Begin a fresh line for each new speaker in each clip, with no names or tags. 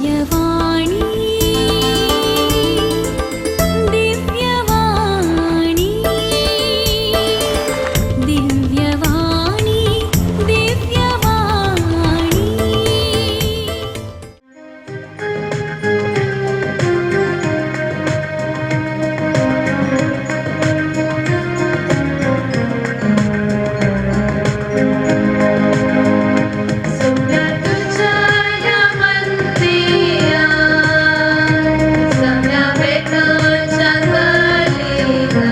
दिव्यवाणी दिव्यवाणी दिव्यवाणी दिव्यवाणी.
सोम्या तुझ्या या मंदिरा, सम्या भेटोच्या कलिता.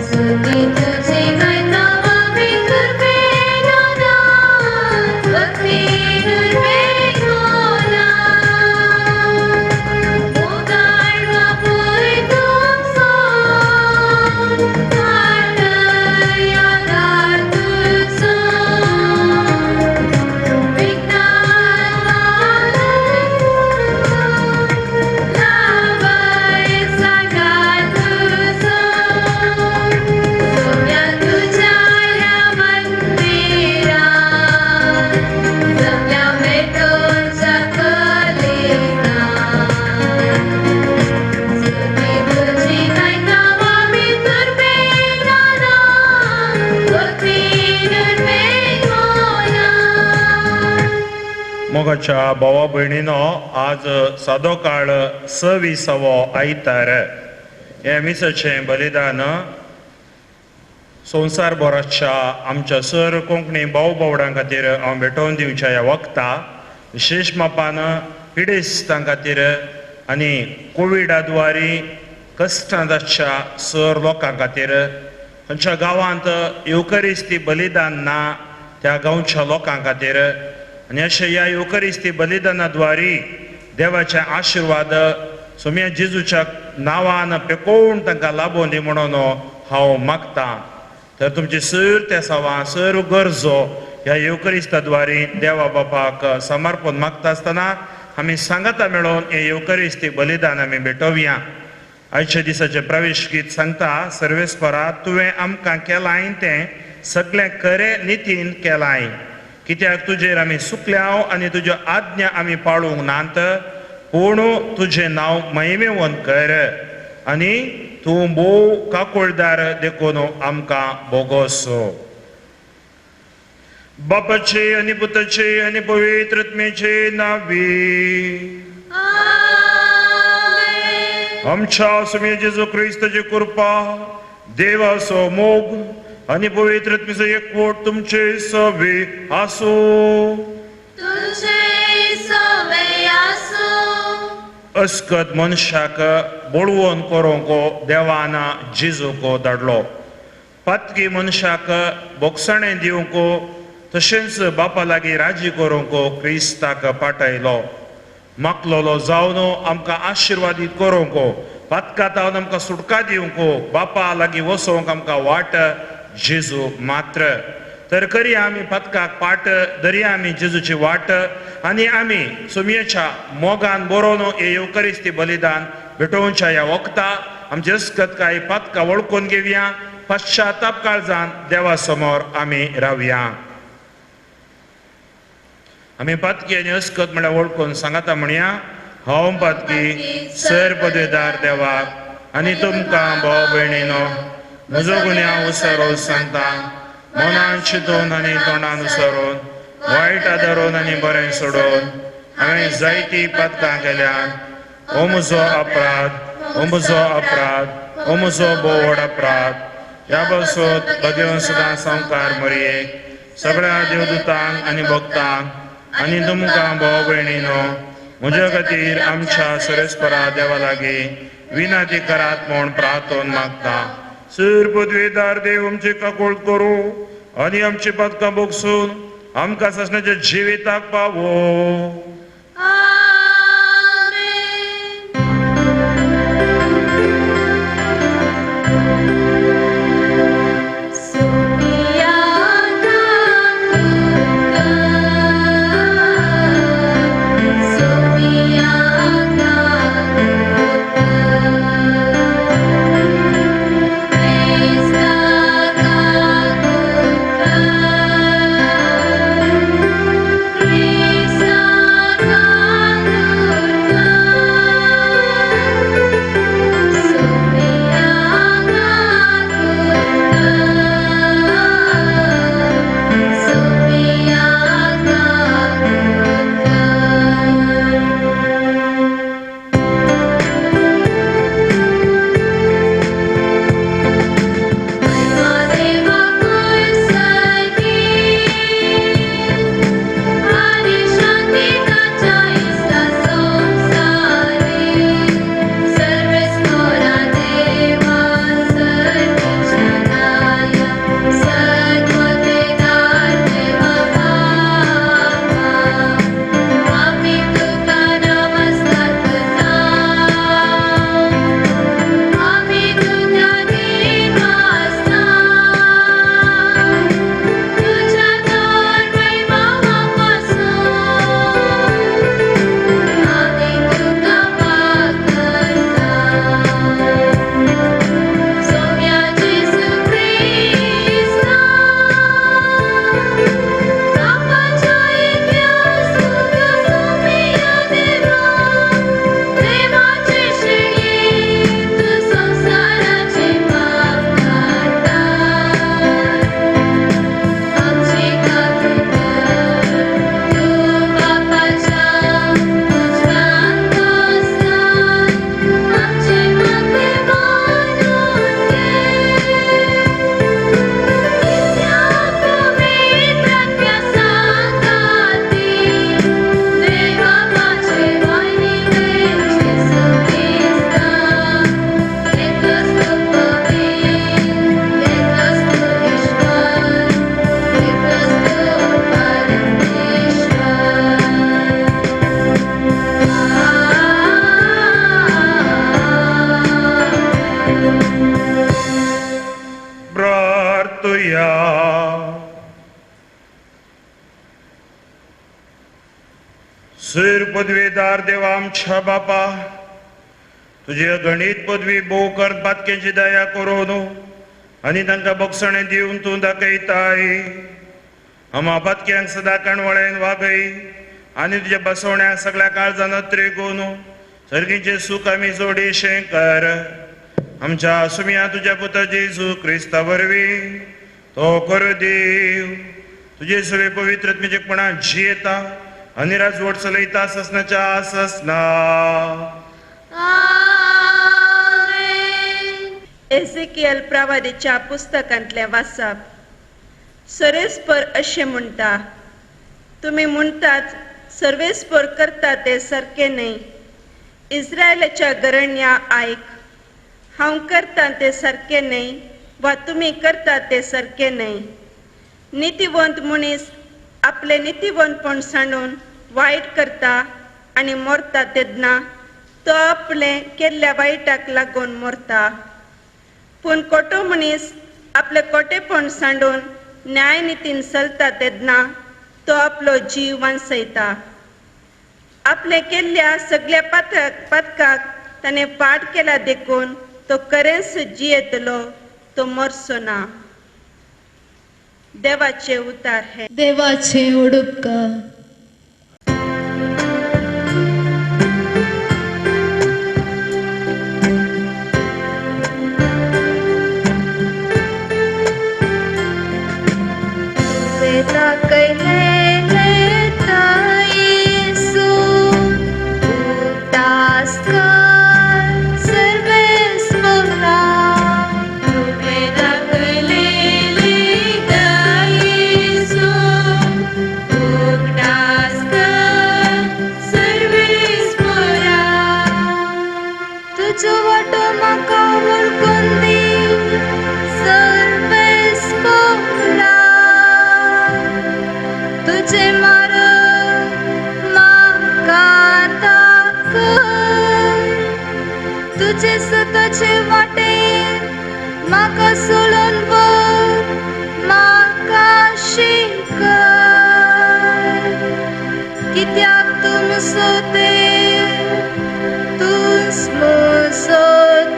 स्तुती तुझी गायता आम्ही कृपेनं भक्तीन उर्बेगोना. मोगाळ बापूय तुमचो, हाडया दार तुझो. लाभय सांगात तुझो. सोम्या तुझ्या या मंदिरा, सम्या भेटोच्या कलिता. स्तुती तुझी गायता आम्ही कृपेनं भक्तीन उर्बेगोना.
मोगाच्या भावा भयणीनो, आज सादो काळ 26वो आयतार. हे मिसाचें बलिदान संवसार भराच्या आमच्या सर कोंकणी भाव भावडां खातीर हांव भेटोवन दिवच्या ह्या वखता विशेश मापान पिडेस्तां खातीर आनी कोविडा द्वारी कश्टांत आसच्या सर लोकां खातीर, खंयच्या गांवांत येवकरिस्ती बलिदान ना त्या गांवच्या लोकां खातीर, आनी अशें ह्या येवकरिस्ती बलिदाना द्वारी देवाचे आशिर्वाद सोम्या जेजूच्या नांवान पेकोवन तांकां लाभोवन दी म्हणून हांव मागतां. तर तुमची सर तेसावां सर गरजो ह्या येवकरिस्ता द्वारी देवा बापाक समर्पण मागता आसतना आमी सांगाता मेळोवन हे येवकरिस्ती बलिदान आमी भेटोवया. आयच्या दिसाचें प्रवेश गीत सांगता, सर्वेस्परा तुवें आमकां केलांय तें सगळें खरें नितीन केलांय, कित्याक तुजेर आमी सुकल्याव आनी तुज्यो आज्ञा आमी पाळूंक नात, पूण तुजें नांव महिमेवंत कर आनी तूं भोव काकुळदार देखून आमकां भोगोसो. बापाचे आनी पुताचे आनी पवित्र आत्म्याचे नांवी.
आमेन.
आमच्या स्वामी जेजू क्रिस्ताची कृपा, देवाचो मोग आनी पवित्र आत्म्याचो एकवट तुमचे सवे आसूं.
तुझे सवे आसूं.
अस्कत मनशाक बळवंत करूंक देवान जेजूक धाडलो, पातकी मनशाक बोगसणें दिवंक तशेंच बापा लागीं राजी करूंक क्रिस्ताक पाठयलो. मागलोलो जावन आमकां आशिर्वादीत करूंक, पातका तावन आमकां सुटका दिवंक, बापा लागीं वसोवंक आमकां वाट जेजू मात्र. तर करया आमी पातकाक पाट, धरया आमी जेजूची वाट आनी आमी सोमयेच्या मोगान बरोवन हे येवकरिस्ती बलिदान भेटोवच्या ह्या वखता आमचे अस्कत काय पातकां वळखून घेवया, पश्चाताप काळजान देवा समोर आमी रावया. आमी पातकी आनी अस्कत म्हळ्यार वळखून सांगाता म्हणया, हांव पातकी सर पदवेदार देवाक आनी तुमकां भाव भयणीनो म्हजो गुन्यांव उसरोवन सांगता, मनान चिंतून आनी तोंडान उसरोवन, वायट आदारून आनी बरें सोडून हांवें जायतीं पातकां केल्यात. हो म्हजो अपराध, हो म्हजो अपराध, हो म्हजो भोव व्हड अपराध. ह्या पासून भगवंत सदां संवकार मरयेक सगळ्या देवदूतांक आनी भक्तांक आनी तुमकां भाव भयणीनो म्हज्या खातीर आमच्या सरेस्परा देवा लागीं विनंती करात म्हूण प्रार्थोन मागता. सर पदवेदार देव आमची काकूळ करूं आनी आमची पातकां भोगसून आमकां सासणाच्या जिविताक पावो.
आमेन. सोमिया काकुका, सोमिया काकुका, क्रिस्ता काकुका, क्रिस्ता
सैर पदवीदार देवा आमच्या बापा, तुजी गणीत पदवी भोव कर पातकेची दया करून आनी तांकां बक्षणें दिवन तूं दाखयताय. आमा पातक्यांक सदां काणवळेन वागय आनी तुज्या बसवण्याक सगळ्या काळजान त्रेगून सर्गीचें सूख आमी जोडीशें कर. आमच्या सुम्या तुज्या पुता जेजू क्रिस्ता वरवीं तो करू देव तुजे सगळे पवित्र आत्मेचेपणान जियेता आनी राजवट चलयता ससनाच्या ससना.
आमेन.
एझेकियल प्रवादीच्या पुस्तकांतलें वाचप. सर्वेस्पर अशें म्हणटा, तुमी म्हणटात सर्वेस्पर करता तें सारकें न्हय. इस्रायलाच्या घराण्या आयक, हांव करता तें सारकें न्हय वा तुमी करता तें सारकें न्हय. नितीवंत मनीस आपलें नितीवंतपण सांडून वायट करता आनी मरता तेन्ना तो आपलें केल्ल्या वायटाक लागून मरता. पूण कोटो मनीस आपलें कोटेपण सांडून न्यायनितीन चलता तेन्ना तो आपलो जीव वांचयता. आपले केल्ल्या सगल्या पातकाक ताणें पाठ केला देखून तो खरेंच जियेतलो, तो मरचो ना. देवाचे उतार हे.
देवाचे उडुपकार.
दाखयलेलें येसू उगडास कर सर्वेस्परा. तुवें दाखयलेलें येसू उगडास कर सर्वेस्परा. तुजो वाटो म्हाका वळखून दी सर्वेस्परा. तुझे मार्ग म्हाका दाखय, तुझे सताचे वाटे म्हाका सोडून व्हर, म्हाका शिकय. कित्याक तूं म्हजो देव, तूंच म्हजो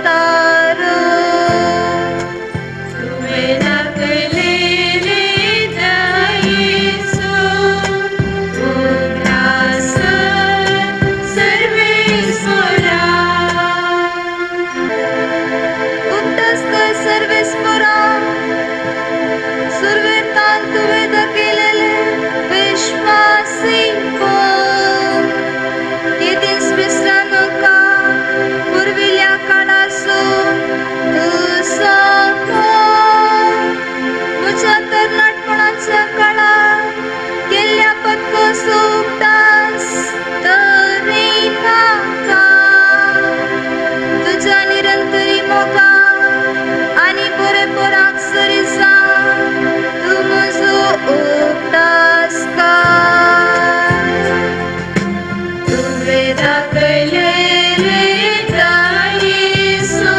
तारो. तुवें दाखयलेलें येसू उगडास कर सर्वेस्परा. उगडास कर सर्वेस्परा, सुरवेतान तुवें दाखयलेलें विश्वासीपण. केदींच विसरा नाका पुर्विल्ल्या काळाचो तुजो मोग. म्हज्या तरणाटपणाच्या काळार केल्ल्या पत्कोचो उगडास तरी नाका. तुज्या निरंतरी मोगान आनी बरेपणाक सरी जावन तूं म्हजो उगडास कर. तुवें दाखयलेलें येसू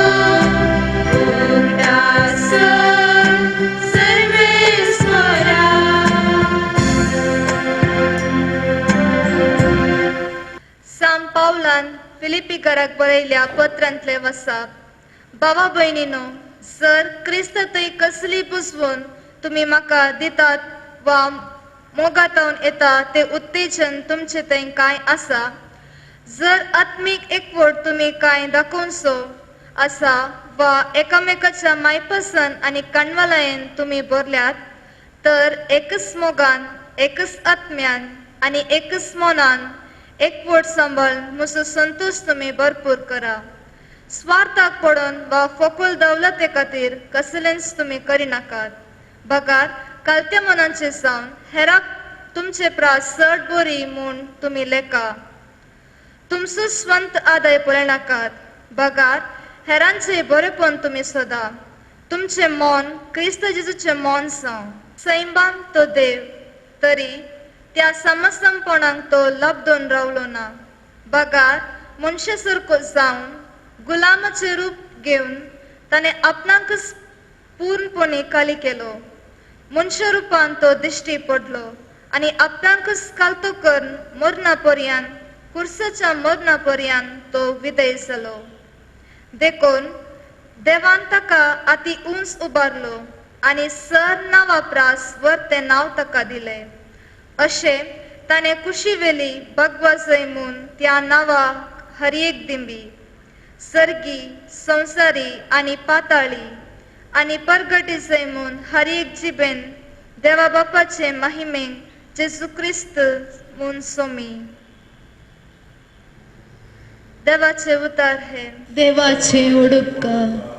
उगडास कर सर्वेस्परा.
साम पावलान फिलिपीकाराक बरयल्या पत्रांतले वसाप. बाबा भयणीनो, जर क्रिस्त थंय कसली बुजवून तुमी म्हाका दितात वा मोगातावन येता ते उत्तेजन तुमचे थंय कांय आसा, जर आत्मीक एकवट तुमी कांय दाखोवचो आसा वा एकामेकाच्या मायपासन आनी काणवालायेन तुमी भरल्यात, तर एकच मोगान, एकच आत्म्यान आनी एकच मनान एकवट सांबाळ म्हजो संतोश तुमी भरपूर करा. स्वार्थाक पडून वा फोकल दौलते खातीर कसलेंच तुमी करिनाकात, बगार कालत्या मनाचे जावन हेराक तुमचे प्रास चड बरी म्हूण तुमी लेखा. तुमचो स्वंत आदाय पळयनाकात, बगार हेरांचे बरेपण तुमी सोदा. तुमचें मन क्रिस्त जेजूचें मन जावं. सैमान तो देव, तरी त्या समसमपणाक तो लब्दून रावलो ना, बगार मनशा सारको जावन गुलामाचें रूप घेवन ताणें आपणाकच पूर्णपणी खाली केलो. मनशा रुपान तो दिश्टी पडलो आनी आपणाकच कालतो करून मरणा पर्यंत कुर्साच्या मरणा पर्यंत तो विदय जालो. देखून देवान ताका आती उंच उबारलो आनी सर नांवा प्रास वरतें नांव ताका दिलें. अशें ताणें कुशीवेली भगवा जय म्हूण त्या नांवा हर एक दिंबी सर्गी संवसारी आनी पाताळी आनी परगटी जय म्हूण हर एक जिबेन देवा बापाचे महिमेक जेजू क्रिस्त म्हूण सोमी. देवाचे उतार हे.
देवाचे उडुपकार.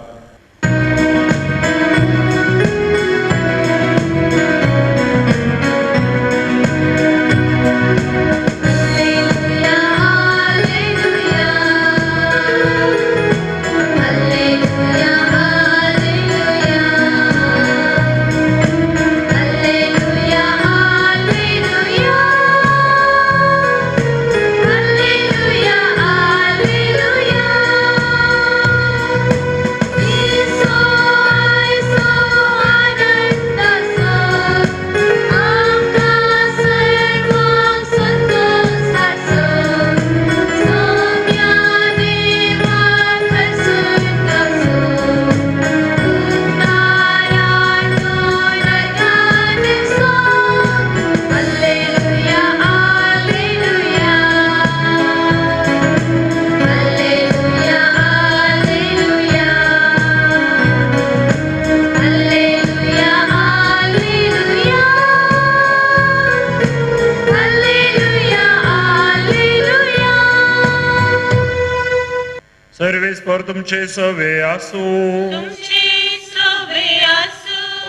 सर्वेस्पर तुमचे सवे आसू.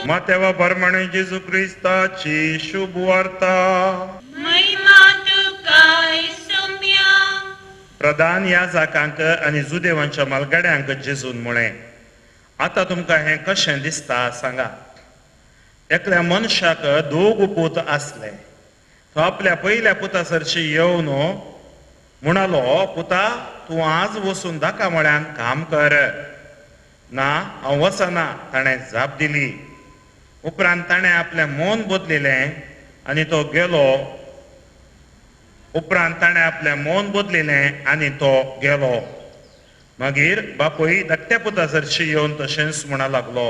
मातेवा परमाणे जेजू क्रिस्ताची शुभ वार्ता. प्रधान याजकांक आनी जुदेवांच्या मालगाड्यांक जेजून म्हळें, आतां तुमकां हें कशें दिसता सांगा. एकल्या मनशाक दोग पूत आसले. तो आपल्या पयल्या पुता सरशी येवन म्हणालो, पुता तूं आज वचून दाका मळ्यान काम कर. ना, हांव वचना, ताणें जाप दिली. उपरांत ताणें आपलें मन बदलिलें आनी तो गेलो. उपरांत ताणें आपलें मन बदलिलें आनी तो गेलो. मागीर बापूय धाकट्या पुता सरशी येवन तशेंच म्हणा लागलो,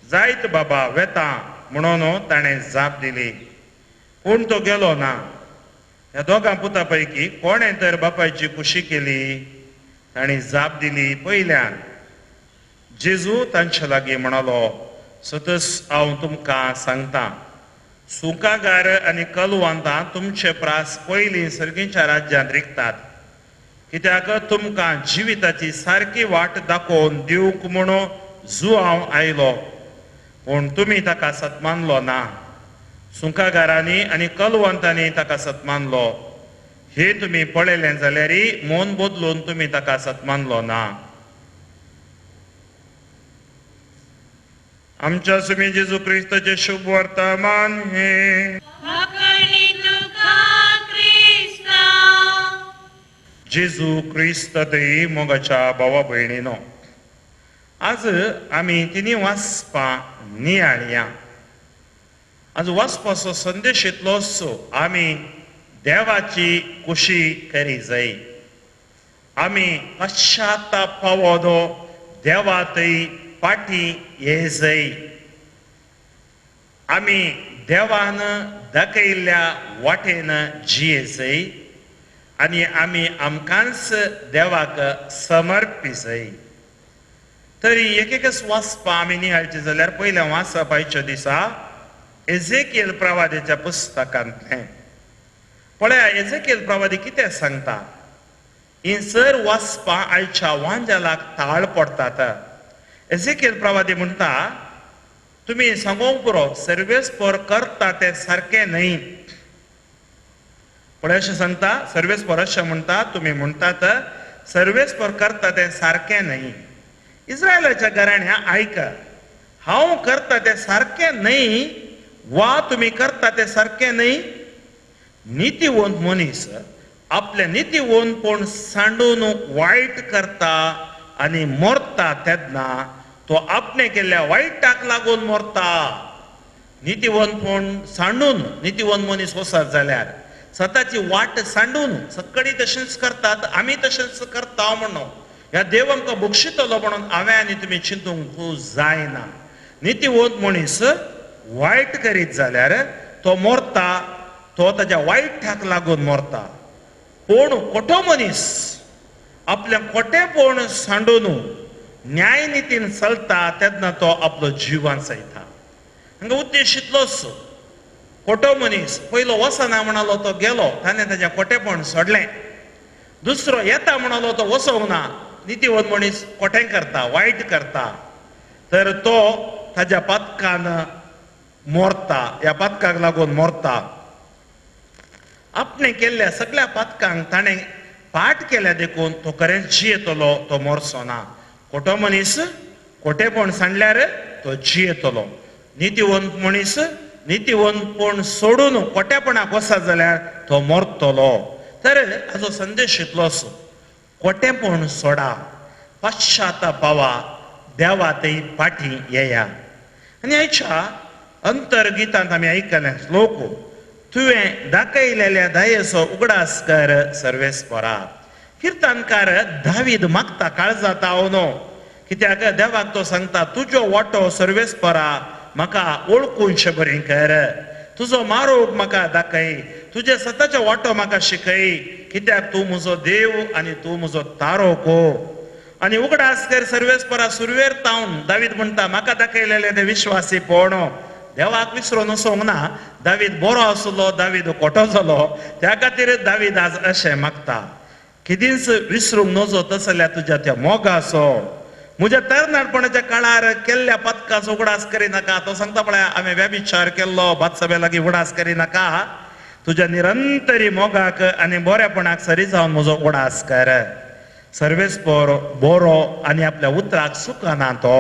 जायत बाबा वेता म्हणून ताणें जाप दिली. पूण तो गेलो ना. ह्या दोगां पुता पैकी कोणें तर बापायची खुशी केली? तांणी जाप दिली, पयल्यान. जेजू तांचे लागीं म्हणालो, सतस हांव तुमकां सांगता, सुंकागार आनी कलवंतां तुमचे प्रास पयलीं सर्गीच्या राज्यांत रिगतात. कित्याक तुमकां जिविताची सारकी वाट दाखोवन दिवंक म्हणून जुआंव आयलो, पूण तुमी ताका सत्मानलो ना. सुंकागारांनी आनी कलवंतांनी ताका सत्मानलो. हे तुमी पळयलें जाल्यार मन बदलून तुमी ताका सत्मानलो ना. आमच्या सुमी जेजू क्रिस्ताचें शुभ वर्तमान हें. जेजू क्रिस्त थंय मोगाच्या भावा भयणीनो, आज आमी तिनी वाचपां नियाळया. आज वाचपाचो संदेश इतलोच, आमी देवाची खुशी करी जाय. आमी पश्चाताप पावो देवा थंय फाटी ये जाय. आमी देवान दाखयल्ल्या वाटेन जिये जाय आनी आमी आमकांच देवाक समर्पी जाय. तरी एक एकच वाचपा आमी निहाळची जाल्यार पयलें वाचप आयच्या दिसा एझेकियल प्रवादीच्या पुस्तकांतलें. पळया एझेकियल प्रवादी कितें सांगता. ही सर वाचपां आयच्या वांजालाक ताळ पडटात. एझेकियल प्रवादी म्हणटा, तुमी सांगोंक पुरो, सर्वेस्पर करता तें सारकें न्हय. पळय अशें सांगता, सर्वेस्पर अशें म्हणटा, तुमी म्हणटात सर्वेस्पर करता तें सारकें न्हय. इस्रायलाच्या घराण्या आयक, हांव करता तें सारकें न्हय वा तुमी करता तें सारकें न्हय. नितीवंत मनीस आपलें नितीवंतपण सांडून वायट करता आनी मरता तेन्ना तो आपणे केल्ल्या वायटाक लागून मरता. नितीवंतपण सांडून नितीवंत मनीस वचत जाल्यार स्वताची वाट सांडून सगळीं तशेंच करतात, आमी तशेंच करता म्हणून ह्या देव आमकां बक्षितलो म्हणून हांवें आनी तुमी चिंतूंक जायना. नितीवंत मनीस वायट करीत जाल्यार तो मरता, तो ताज्या वायटाक लागून मरता. पूण खोटो मनीस आपल्या खोटेपण सांडून न्यायनितीन चलता तेन्ना तो आपलो जिवान सयता. हांगा उद्देश इतलोच, खोटो मनीस पयलो वचना म्हणालो तो गेलो, ताणें ताजें खोटेपण सोडलें. दुसरो येता म्हणालो तो वचोंक ना. नितीवंत मनीस खोटें करता, वायट करता, तर तो ताज्या पातकान मरता, ह्या पातकाक लागून मरता. आपणें केल्ल्या सगळ्या पातकांक ताणें पाठ केल्या देखून तो खरेंच जियेतलो, तो मरचो ना. खोटो मनीस खोटेपण सांडल्यार तो जियेतलो. नितीवंत मनीस नितीवंतपण सोडून खोटेपणाक वचत जाल्यार तो मरतलो. तर हाजो संदेश इतलोच, खोटेपण सोडा, पश्चातापावा, देवा थंय फाटीं येया. आनी आयच्या अंतर्गितांत आमी आयकलें श्लोक, तुवें दाखयलेल्या दयेचो उगडास कर सर्वेस्परा. किर्तनकार दावीद मागता काळजांत न्हू, कित्याक देवाक तो सांगता तुजो वांटो सर्वेस्परा म्हाका वळखून बरी कर, तुजो मारोग म्हाका दाखय, तुजे सताचो वांटो म्हाका शिकय, कित्याक तूं म्हजो देव आनी तूं म्हजो तारो को. आनी उगडास कर सर्वेस्परा सुरवेर तावन दावीद म्हणटा म्हाका दाखयलेलें तें विश्वासी पोण. देवाक विसरून वचोंक ना. दावीद बरो आसलो, दावीद खोटो जालो, त्या खातीर दावीद आज अशें मागता, कितेंच विसरूंक नजो तसल्या तुज्या त्या मोगाचो. म्हज्या तरणाटपणाच्या काळार केल्ल्या पातकाचो उगडास करिनाका. तो सांगता पळय हांवें व्यभिचार केल्लो, बादसभे लागीं उगडास करिनाका, तुज्या निरंतरी मोगाक आनी बरेपणाक सरी जावन म्हजो उगडास कर. सर्वेस्पर बरो आनी आपल्या उतराक चुकना तो.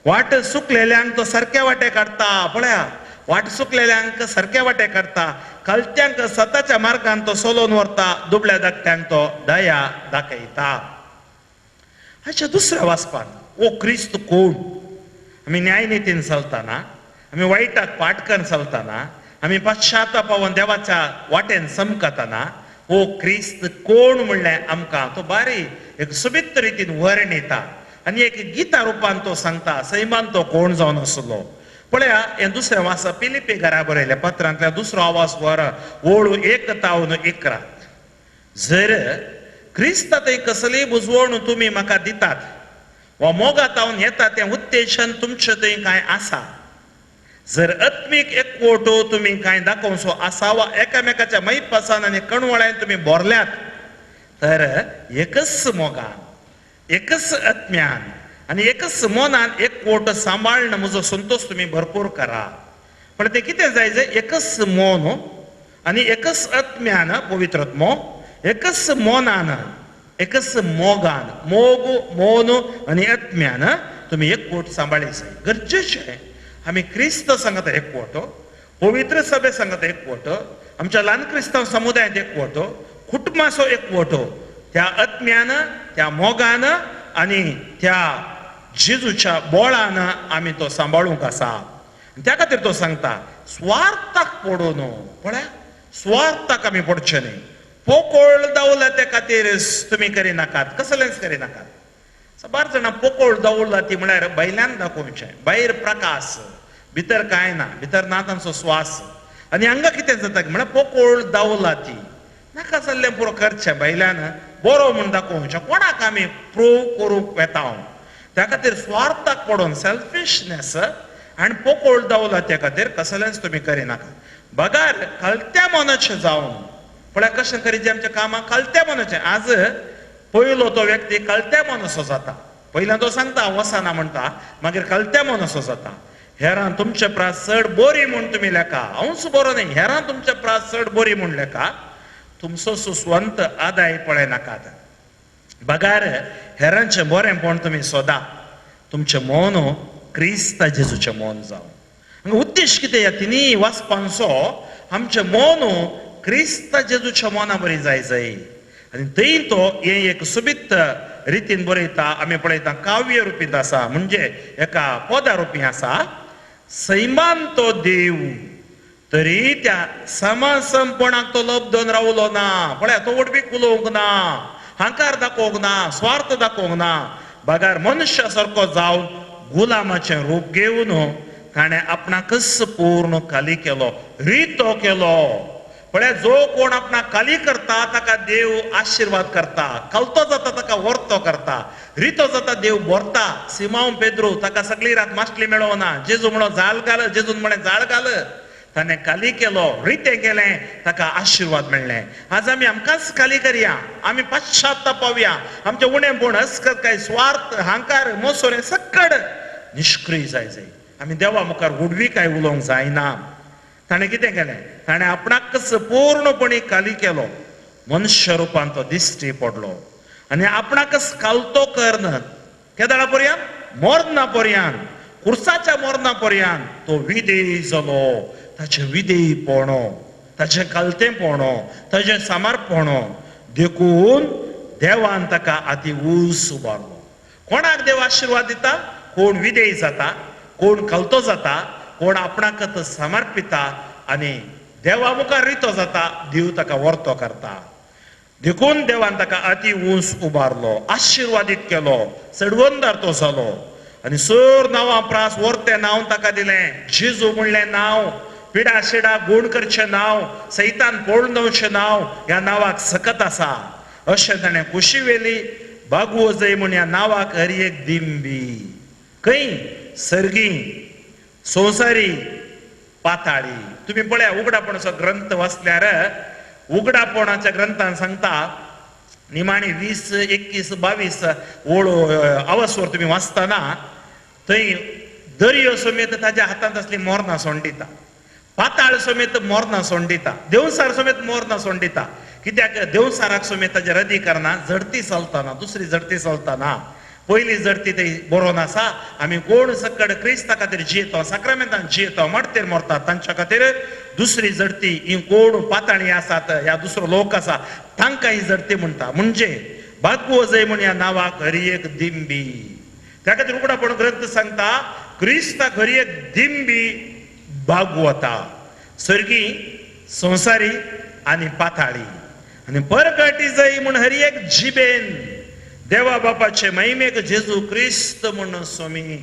वाट चुकलेल्यांक तो सारके वाटे काडटा. पळया, वाट चुकलेल्यांक सारके वाटे काडटा, कलत्यांक सताच्या मार्गान तो सोलोवन व्हरता, दुबळ्या धाकट्यांक तो दया दाखयता. हाच्या दुसऱ्या वाचपान ओ क्रिस्त कोण? आमी न्यायनितीन चलतना, आमी वायटाक पाठ करून चलतना, आमी पश्चातापावन देवाच्या वाटेन चमकतना ओ क्रिस्त कोण म्हणलें आमकां तो बारी एक सोबीत रितीन वर्णिता आनी एक गीता रुपान तो सांगता सैमान तो कोण जावन आसलो. पळया हें दुसरें वाचा पिलिपी घरा बरयलें पत्रांतल्या दुसरो आवाज वर ओळू 1 तावन 11. जर क्रिस्ता थंय कसलीय बुजवण तुमी म्हाका दितात वा मोगा तावन येता तें उत्तेजन तुमचें थंय कांय आसा, जर आत्मीक एकवटो तुमी कांय दाखोवचो आसा वा एकामेकाच्या मैपासान आनी कणवळ्यान तुमी भरल्यात तर एकच मोगान, एकच आत्म्यान आनी एकच मनान एकवट सांबाळण म्हजो संतोश तुमी भरपूर करा. पण तें कितें जाय जाय एकच मन आनी एकच आत्म्यान पवित्र आत्मो, एकच मनान, एकच मोगान, मोग मन आनी आत्म्यान तुमी एकवट सांबाळी जाय. गरजेचें आमी क्रिस्त सांगता एकवट, पवित्र सभे सांगता एकवट, आमच्या ल्हान क्रिस्तांव समुदायांत एकवट, कुटुंबाचो एकवट, त्या आत्म्यान, त्या मोगान आनी त्या जेजूच्या बोळान आमी तो सांबाळूंक आसा. त्या खातीर तो सांगता स्वार्थाक पडूं न्हू. पळया, स्वार्थाक आमी पडचें न्ही. पोकोळ दावला त्या खातीर तुमी करिनाकात, कसलेंच करिनाकात. साबार जाणां पोकोळ दावला ती म्हळ्यार भायल्यान दाखोवचें, भायर प्रकाश, भितर कांय ना, भितर ना तांचो स्वास. आनी हांगा कितें जाता म्हळ्यार पोकोळ दावला ती नाका जाल्लें पुरो करचें, भायल्यान बरो म्हूण दाखोवचें, कोणाक आमी प्रूव करूंक वेता. त्या खातीर स्वार्थाक पडून सेल्फिशनेस आनी पोकोळ दावला त्या खातीर कसलेंच तुमी करिनाका. बगार कलत्या मनाचें जावन पळया कशें करीत आमच्या कामां कलत्या मनाचें. आज पयलो तो व्यक्ती कलत्या मनाचो जाता. पयल्यान तो सांगता वचना म्हणटा, मागीर कलत्या मनाचो जाता. हेरां तुमचे प्रास चड बरी म्हूण तुमी लेखा, हांवूच बरो न्ही, हेरां तुमचे प्रास चड बरी म्हूण लेखा, तुमचो सुस्वंत आदाय पळयनाकात. बगार हेरांचें बरेंपण तुमी सोदा, तुमचें मन क्रिस्ता जेजूचें मन जावं. हांगा उद्देश कितें ह्या तिनूय वाचपांचो, आमचें मन क्रिस्ता जेजूच्या मना बरी जाय जाय. आनी थंय तो हें एक सोबीत रितीन बरयता. आमी पळयता काव्य रुपींत आसा, म्हणजे एका पदा रुपी आसा. सैमान तो देव, तरी त्या समासमपणाक तो लब्धन रावलो ना. पळया तो वडबीक उलोवंक ना, हांकार दाखोवंक ना, स्वार्थ दाखोवंक ना, बगार मनुष्या सारको जावन गुलामाचें रूप घेवन ताणें आपणाकच पूर्ण खाली केलो, रितो केलो. पळया जो कोण आपणाक खाली करता ताका देव आशिर्वाद करता, खालतो जाता ताका वर्तो करता, रितो जाता देव भरता. सिमांव पेद्रू ताका सगळी रात मासली मेळोना, जेजू म्हणो जाळ घाल, जेजून म्हळें जाळ घाल, ताणें खाली केलो, रितें केलें, ताका आशिर्वाद मेळ्ळें. आज आमी आमकांच खाली करया, आमी पश्चातापावया, आमचें उणेंपण, अस्कत, काय स्वार्थ, हांकार, मोसोर हें सक्कड निश्क्रीय जाय जाय. आमी देवा मुखार व्हडवी काय उलोवंक जायना. ताणें कितें केलें? ताणें आपणाकच पूर्णपणी खाली केलो, मनुष्य रुपान तो दिश्टी पडलो आनी आपणाकच खालतो कर्ण केदाळा पर्यंत, मरणा पर्यंत, कुर्साच्या मरणा पर्यंत तो विधेय जालो. ताचें विधेयपण, ताचें खालतेंपण, ताचें समर्पण देखून देवान ताका आती ऊस उबारलो. कोणाक देव आशिर्वाद दिता? कोण विधेय जाता, कोण खालतो जाता, कोण आपणाकच समर्पिता आनी देवा मुखार रितो जाता, देव ताका वर्तो करता. देखून देवान ताका अति ऊंच उबारलो, आशिर्वादीत केलो, चडवंदार तो जालो आनी सर नांवां प्रास वर्तें नांव ताका दिलें. जेजू म्हणलें नांव, पिडा शिडा गूण करचें नांव, सैतान पळून वचचें नांव, ह्या नांवाक सकत आसा अशें ताणें कुशी वेली बागवो जय म्हूण ह्या नांवाक हर एक दिंबी खंय सर्गी संवसारी पाताळी. तुमी पळया उगडापणाचो ग्रंथ वाचल्यार उगडापणाच्या ग्रंथान सांगता निमाणी 20, 21, 22 ओळ अवस्वर तुमी वाचतना थंय दर्यो समेत ताज्या हातांत आसली मोरनां सोंडिता, पाताळ समेत मोरनां सोंडिता, देवसार समेत मोरनां सोंडिता. कित्याक देवसाराक समेत ताजेर अधिकार ना, झडती चलतना, दुसरी झडती चलतना. पयली झडती थंय बरोवन आसा आमी कोण सकड क्रिस्ता खातीर जियेतो, साक्रामेंतान जियेतो, मडतेर मरतात तांच्या खातीर दुसरी झडती ही कोण पाताळी आसात ह्या दुसरो लोक आसा तांकां ही झडती म्हणटा. म्हणजे बागवो जय म्हण ह्या नांवाक हरी एक दिंबी. त्या खातीर उगडापण ग्रंथ सांगता क्रिस्ताक हरी एक दिंबी बागवता, सर्गी संवसारी आनी पाताळी. आनी परगटी जय म्हूण हरी एक जिबेन देवा बापाचे महिमेक जेजू क्रिस्त म्हूण स्वामी.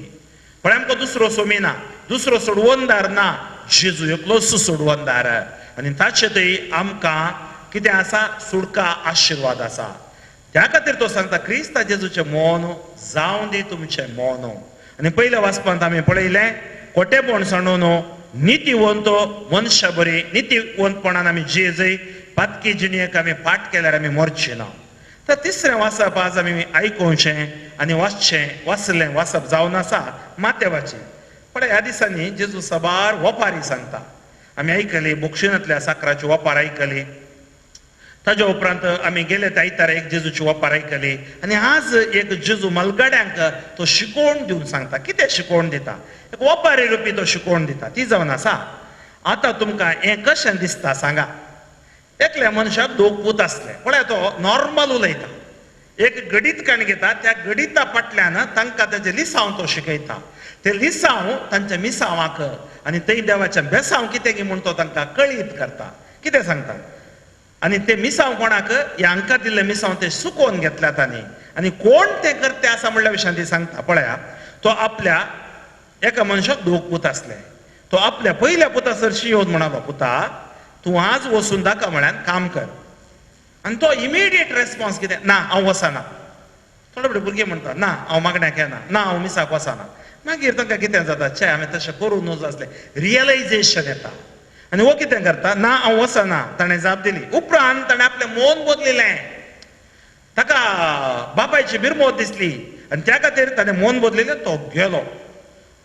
पण आमकां दुसरो स्वामी ना, दुसरो सोडवणदार ना, जेजू एकलोच सोडवणदार आनी ताचे थंय आमकां कितें आसा? सुडका आशिर्वाद आसा. त्या खातीर तो सांगता क्रिस्ता जेजूचें मौन जावं दी तुमचें मौन. आनी पयल्या वाचपांत आमी पळयलें खोटेपण सांडून नितीवंत मनशा बरी नितीवंतपणान आमी जिये, पातकी जिणेक आमी फाट केल्यार आमी मरचे ना. तर तिसरें वाचप आज आमी आयकुचें आनी वाचचें, वाचलें वाचप जावन आसा मातेवाचें. पण ह्या दिसांनी जेजू साबार वपारी सांगता. आमी आयकली बोक्षिणांतल्या साकराची वपार आयकली, ताज्या उपरांत आमी गेले ते आयतारा एक जेजूची वपार आयकली आनी आज एक जेजू मलगाड्यांक तो शिकोवन दिवन सांगता. कितें शिकोवन दिता? एक वपारी रुपी तो शिकोवन दिता, ती जावन आसा आतां तुमकां हें कशें दिसता सांगा. एकल्या मनशाक दोग पूत आसले. पळय तो नॉर्मल उलयता, एक गडीत काण घेता, त्या गडिता फाटल्यान तांकां ताचें लिसांव तो शिकयता. ते लिसांव तांच्या मिसांवाक आनी थंय देवाचें बेसांव कितें की म्हूण तो तांकां कळीत करता. कितें सांगता? आनी ते मिसांव कोणाक ह्या हांकां दिल्लें मिसांव ते सुकोवन घेतल्यात आनी आनी कोण तें करते आसा म्हणल्या विशयान ती सांगता. पळया तो आपल्या एका मनशाक दोग पूत आसले. तो आपल्या पयल्या पुता सरशी येवन म्हणालो, पुता तूं आज वचून दाखय म्हळ्यान काम कर. आनी तो इमिडिएट रेस्पॉन्स कितें? ना हांव वचना. थोडे थोडे भुरगे म्हणटा ना हांव मागण्याक येना, ना हांव मिसाक वचना. मागीर तांकां कितें जाता? छे हांवें तशें करूं नजो आसलें, रियलायजेशन येता. आनी हो कितें करता? ना हांव वचना ताणें जाप दिली. उपरांत ताणें आपलें मन बदलिलें, ताका बापायची बिरमोत दिसली आनी त्या खातीर ताणें मन बदलिलें, तो गेलो.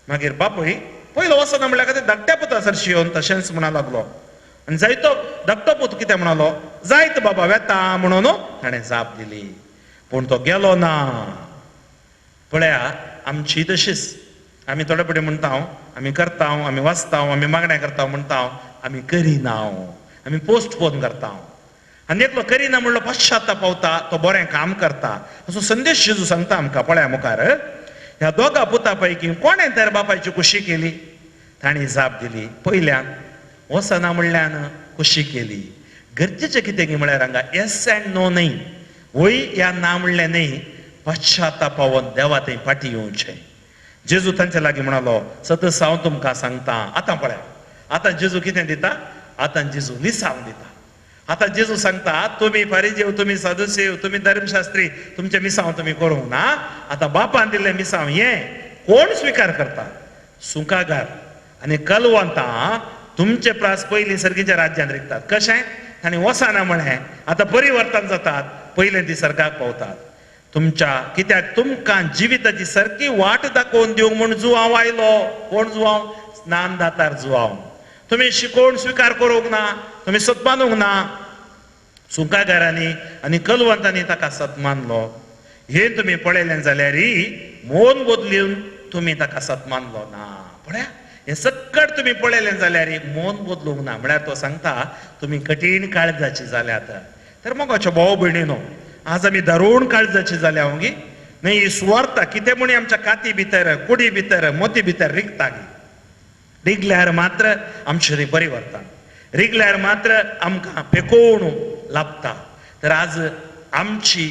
मागीर बापूय पयलो वचना म्हणल्या खातीर धाकट्या पुता सरशी येवन तशेंच म्हणा लागलो. आनी जायतो धाकटो पूत कितें म्हणालो? जायत बाबा वेता म्हणून ताणें जाप दिली, पूण तो गेलो ना. पळया आमची तशीच आमी थोडे फावटी म्हणटा आमी करता, आमी वाचता, आमी मागण्या करता म्हणटा, आमी करिना, आमी पोस्टपोन करता. आनी एकलो करिना म्हणलो पश्चाताप पावता, तो बरें काम करता असो संदेश जेजू सांगता आमकां. पळया मुखार ह्या दोगा पुता पैकी कोणें तर बापायची खुशी केली? तांणी जाप दिली, पयल्यान वचना म्हणल्यान खुशी केली. गरजेचें कितें म्हळ्यार हांगा येस अँड नो न्हय, वय या ना म्हणलें न्हय, पश्चातापावन देवा थंय फाटीं येवचें. जेजू तांचे लागीं म्हणालो, सतस हांव तुमकां सांगता. आतां पळया, आतां जेजू कितें दिता? आतां जेजू लिसांव दिता. आतां जेजू सांगता, तुमी फारिजेव, तुमी सादुसेव, तुमी धर्मशास्त्री, तुमचें मिसांव तुमी करूंक ना. आतां बापान दिल्लें मिसांव हें कोण स्विकार करता? सुंकागार आनी कलवंतां तुमचे प्रास पयलीं सर्गीच्या राज्यांत रिगतात. कशें? तांणी वचना म्हळें, आतां परिवर्तन जातात, पयलें ती सर्गाक पावतात. तुमच्या कित्याक तुमकां जिविताची सारकी वाट दाखोवन दिवंक म्हूण जुवांव आयलो. कोण जुवांव? स्नानदातार जुवांव. तुमी शिकोवन स्विकार करूंक ना, तुमी सत मानूंक ना. सुंकागारांनी आनी कलवंतांनी ताका सत मानलो. हें तुमी पळयलें जाल्यार मोन बदलून तुमी ताका सत मानलो ना. पळया, हें सक्कट तुमी पळयलें जाल्यार मोन बदलूंक ना. म्हळ्यार तो सांगता तुमी कठीण काळजाची जाल्यात. तर मोगाच्यो भाव भयणीनो, आज आमी दारूण काळजाची जाल्या गी न्हय. ही सुवार्थ कितें म्हणी आमच्या काती भितर, कुडी भितर, मोती भितर रिगता गी. रिगल्यार मात्र आमचें परिवर्तन, रिगल्यार मात्र आमकां पेकोवन लाबता. तर आज आमची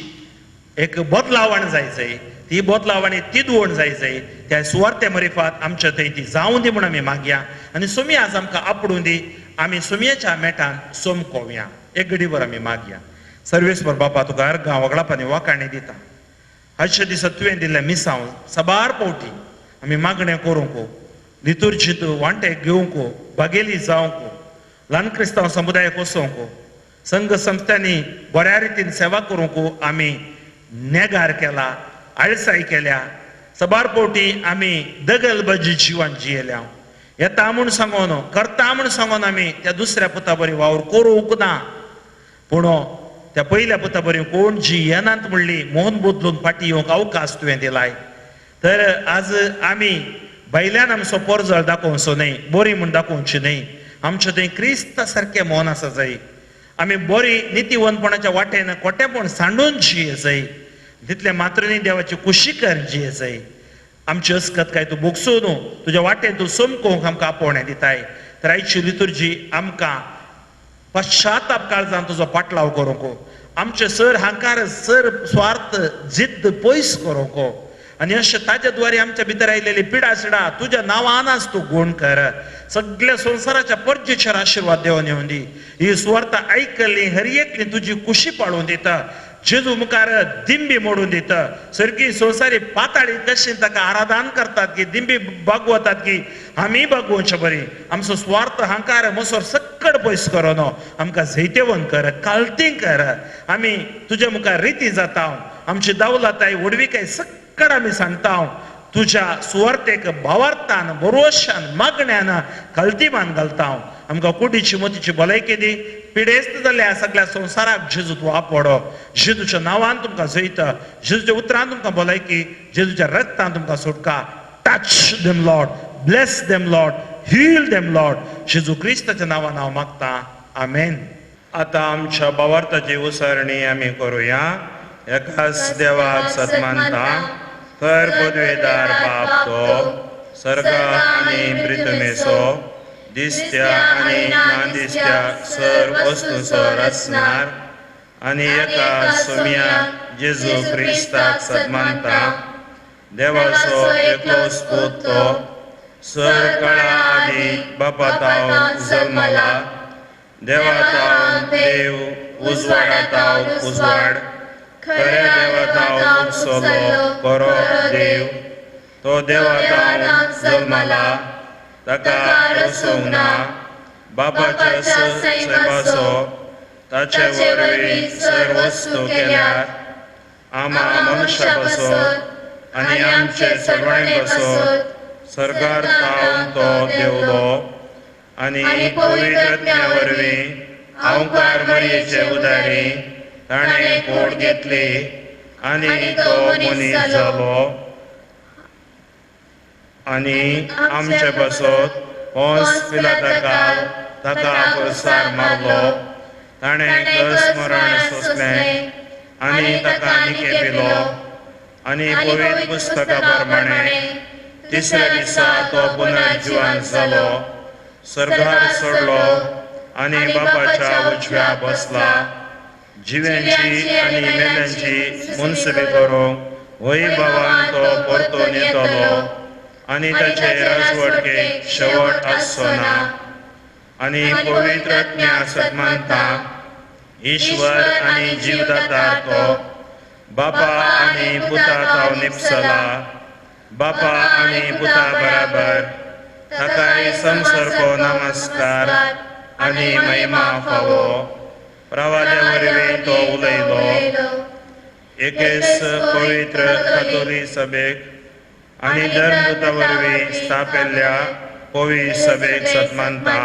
एक बदलावण जाय जाय, ती बदलावणी तिदवण जाय जाय. त्या सुवार्थे मरिफात आमच्या थंय ती जावं दी म्हूण आमी मागया आनी सोमी आज आमकां आपडूं दी. आमी सोमयेच्या मेटान सोमकोवया. एक घडीभर आमी मागया. सर्वेस्पर बापा, तुका अर्गां वगळापानी वाकाणी दिता. आयच्या दिसा तुवें दिल्लें मिसांव साबार पावटी आमी मागणें करूंक, लितुर्जीत वांटे घेवंक, बागेली जावंक, ल्हान क्रिस्तांव समुदायाक वचोंक, संघ संस्थांनी बऱ्या रितीन सेवा करूंक आमी नेगार केला, आळसाय केल्या. साबार पावटी आमी दगलबाजी जिवन जियेल्या. येता म्हूण सांगोन, करता म्हूण सांगोन आमी त्या दुसऱ्या पुता बरी वावर करूंक ना. पूण त्या पयल्या पुता बरी कोण जी येनात म्हणली मोहन बदलून फाटीं येवंक अवकाश तुवें दिलाय. तर आज आमी भायल्यान आमचो पोरजळ दाखोवचो न्हय, बरी म्हूण दाखोवची न्हय. आमचें थंय क्रिस्ता सारकें मोन आसा जाय. आमी बरी नितीवंतपणाच्या वाटेन खोटेपण सांडून जिये जाय. तितलें मात्र न्ही, देवाची कुशीकर जिये जाय. आमची अस्कत काय तूं भोगसून न्हू, तुज्या वाटेन तूं समकोवंक आमकां आपोवणें दिताय. तर आयची लितुर्जी आमकां पश्चाताप काळजान तुजो पाटलाव करूंक, आमचे सर हांकार, सर स्वार्थ, जिद्द पयस करूंक आनी अशें ताज्या द्वारे आमच्या भितर आयलेली पिडा सिडा तुज्या नांवानच तूं गूण कर. सगळ्या संवसाराच्या परजेचेर आशिर्वाद देवन येवन दी. ही सुवार्थ आयकल्ली हर एकली तुजी कुशी पाळून दिता. जेजू मुखार दिंबी मोडून दिता. सारकी संवसारी पाताळी कशी ताका आराधन करतात की दिंबी बागवतात की आमी बागोवचे बरी. आमचो स्वार्थ हांकार मसोर सक्कड पयस करोन आमकां जैतेवन कर, कालती कर. आमी तुज्या मुखार रिती जाता. आमची दावलताय व्हडविकाय सक्कड आमी सांगता. तुज्या सुवार्थेक भावार्थान, भरवशान, मागण्यान कल्तीमान घालता. आमकां कुडीची मोतीची भलायकी दी. पिडेस्त जाल्ल्या सगळ्या संवसाराक जेजू तूं आपडो. जेजूच्या नांवान तुमकां जैत, जेजूच्या उतरान तुमकां भलायकी, जेजूच्या रक्तान तुमकां सुटका. Touch them Lord, bless them Lord, heal them Lord. जेजू क्रिस्ताच्या नांवान हांव मागतां, आमेन. आतां आमच्या भावार्थाची उसारणी आमी करुया. एकाच देवाक सन्मानता, तर पदवेदार बाप तो सर्गा आनी पृथ्वीचो दिसत्या आनी ना दिसत्या सर वस्तूचो रचणार आनी एका सोम्या जेजू क्रिस्ताक सन्मानता, देवाचो एकलोच पूत तो सर काळा आदी बापाताव जल्मला, देवाताव देव, उजवाडाताव उजवाड, खऱ्या देवाताव उपसलो खरो देव, तो देवाताव जल्मला, ताका रचूंक ना, बापाच्या सैमाचो ताचे वरवीं सर वस्तू केल्यात, आमा मनशा पासत आनी आमचे सगळे पासत सरकार तावन तो देवलो आनी पवित्र वरवीं अहंकार मरयेचे उदारी ताणें कोड घेतली आनी तो मनीस जालो आनी आमचे पासत पोंस पिलाताकाल ताका पुरसार मारलो, ताणें कस मरण सोंसलें आनी ताका निके पिलो आनी पवित्र पुस्तका प्रमाणे तिसऱ्या दिसा तो पुनर्जिवन जालो, स्वर्गार चडलो आनी बापाच्या उजव्या बसला। जिव्यांची आनी मेल्यांची मुनसबी करूंक वय बाबान तो परतून येतलो आनी ताचे राजवटकेक शेवट आसचो ना। आनी पवित्र आत्म्या सन्मानता, ईश्वर आनी जीवदाता तो बापा आनी पुता तो निपसला, बापा आनी पुता बराबर ताकाय समसारको नमस्कार आनी महिमा फावो। प्रवाद्या वरवीं तो उलयलो, एकेच पवित्र कातोली सभेक आनी धर्मदूता वरवीं स्थापिल्ल्या पवित्र सभेक सन्मानता,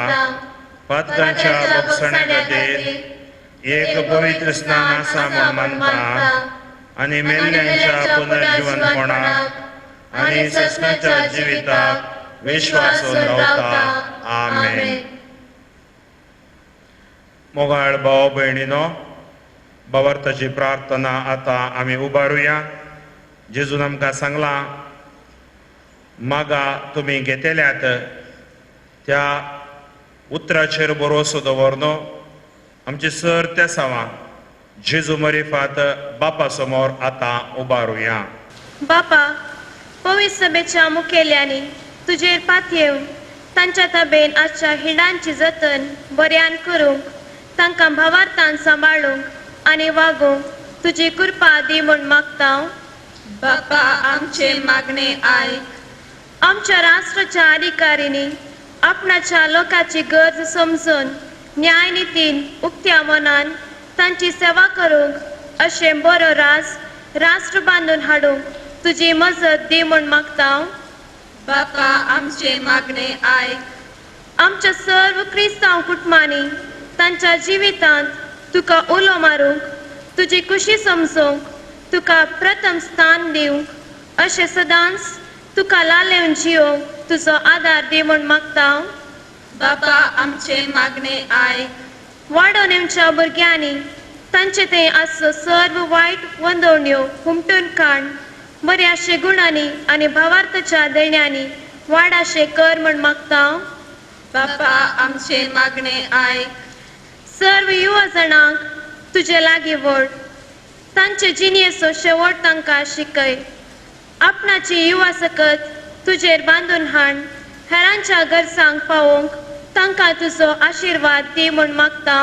पातकांच्या बोगसण्या खातीर एक पवित्र स्नान आसा म्हूण मानता आनी मेल्ल्यांच्या पुनर्जिवनपणाक आनी सस्नाच्या जिविताक विश्वासून रावता। आमेन। मोगाळ भाव भयणीनो, भावार्थाची प्रार्थना आतां आमी उबारुया। जेजून आमकां सांगलां, मागा तुमी घेतल्यात त्या उतराचेर भरोसो दवरनो। आमची सर त्या सावा जेजू मरिफात बापा समोर आतां उबारुया।
बापा, पवित्र सभेच्या मुखेल्यांनी तुजेर पातयेवन तांच्या ताबेन आजच्या हिंडांची जतन बऱ्यान करूंक, तांकां भावार्थान सांबाळूंक आनी वागोवंक तुजी कृपा दी म्हूण मागता।
बापा आमचे मागणे आयक।
आमच्या राष्ट्राच्या अधिकारींनी आपणाच्या लोकांची गरज समजून न्यायनितीन उक्त्या मनान तांची सेवा करूंक अशें बरो रास राष्ट्र बांदून हाडूंक तुजी मजत दी म्हूण मागता।
बापा आमचे मागणे आयक।
आमच्या सर्व क्रिस्तांव कुटुंबांनी तांच्या जिवितांत तुका उलो मारूंक, तुजी खुशी समजूंक, तुका प्रथम स्थान दिवंक अशें सदांच तुका लालेवन जियोंक तुजो आदार दी म्हूण मागता।
बापा आमचे मागणे आयक।
वाडोवन येवच्या भुरग्यांनी तांचे थंय आसचो सर्व वायट वंदवण्यो हुमटून काड बऱ्याशे गुणांनी आनी भावार्थाच्या देण्यांनी वाडाशे कर म्हूण मागता।
बापा आमचे मागणे आयक।
सर्व युवा जाणांक तुजे लागीं व्हड, तांचे जिणेचो शेवट तांकां शिकय। आपणाची युवा सकत तुजेर बांदून हाड, हेरांच्या गरजांक पावोवंक तांकां तुजो आशिर्वाद दी म्हूण मागता।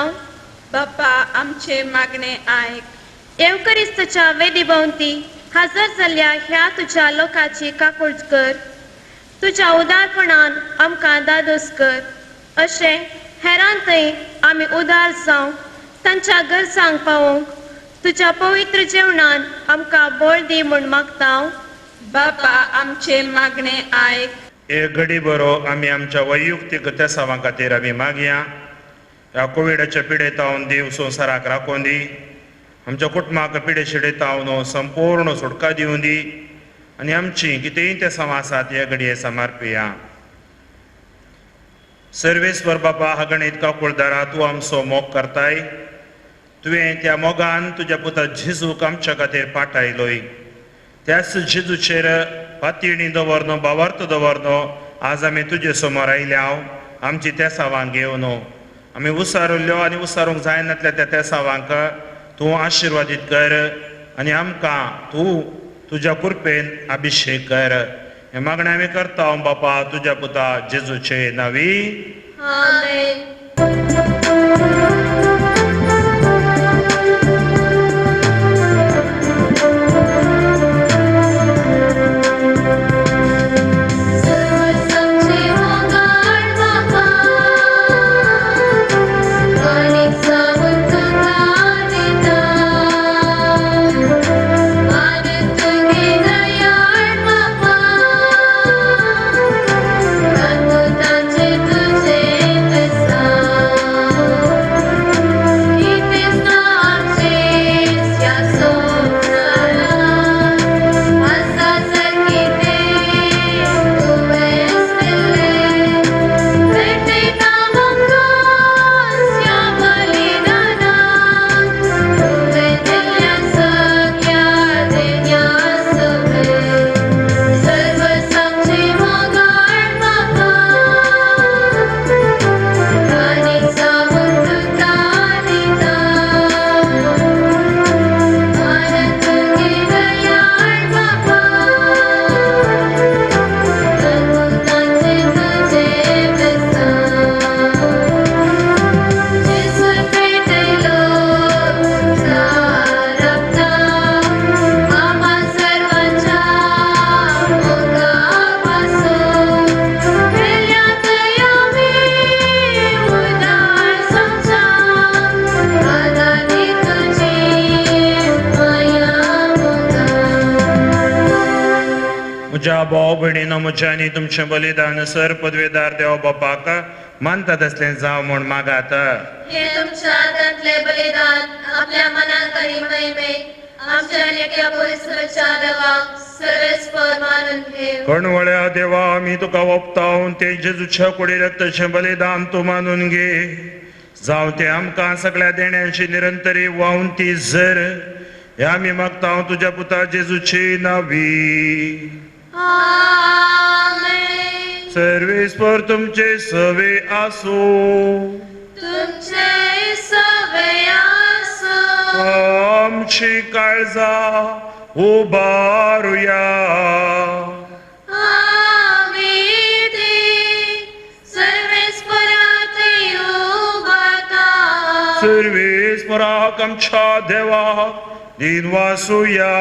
बापा आमचे मागणे आयक।
येवकरिस्ताच्या वेदी भोंवती हजर जाल्ल्या ह्या तुज्या लोकांची काकूट कर, तुज्या उदारपणान आमकां दादोस कर, अशें हेरां थंय आमी उदार जावंक, तांच्या गरजांक पावोवंक तुज्या पवित्र जेवणान आमकां बळ दी म्हूण मागता।
बापा आमचे मागणे आयक।
एक घडी बरो आमी आमच्या वैयक्तीक तेसावां खातीर आमी मागया। ह्या कोविडाच्या पिडेतावन देव संवसाराक राखून दी, आमच्या कुटुंबाक पिडे शिडेतावन संपूर्ण सुटका दिवं दी आनी आमची कितेंय तेसावां आसात ह्या घडये समर्पिया। सर्वेस्वर बापा, हगणीत काकुळदारा, तूं आमचो मोग करताय। तुवें त्या मोगान तुज्या पुता जेजूक आमच्या खातीर पाठायलोय। त्याच जेजूचेर पातयेणी दवरनो, भावार्थ दवरनो आज आमी तुजे समोर आयल्या। आमची तेसावांक घेवन आमी उसारुल्ल्यो आनी उसारूंक जायनातल्या त्या तेसावांक तूं आशिर्वादीत कर आनी आमकां तूं तुज्या कृपेन अभिशेक कर। हें मागणें आमी करता बापा तुज्या पुता जेजूचे नांवी।
आमेन।
तुझे
म्हज्या भाव भयणीनो म्हज्या आनी तुमचें बलिदान सर पदवेदार देव बापाक मानता तसलें जावं म्हूण मागात.
हे तुमच्या हातांतले बलिदान आपल्या मनाक आनी महिमेक आमच्या नेक्या परिसराच्या देवाक सर्वेस्पर मानून घेव.
कणवळ्या देवा आमी तुका ओपतावन ते जेजूच्या कुडी रक्ताचें बलिदान तूं मानून घे. जावं तें आमकां सगळ्या देण्यांची निरंतरी वावन ती जर हे आमी मागता तुज्या पुता जेजूची नावी.
आमेन.
सर्वेस्पर तुमचे सवे आसूं.
तुमचे सवे आसूं.
आमची काळजा उबारुया.
आमी ती सर्वेस्परात उबारता.
सर्वेस्पराक आमच्या देवाक दिन वासुया.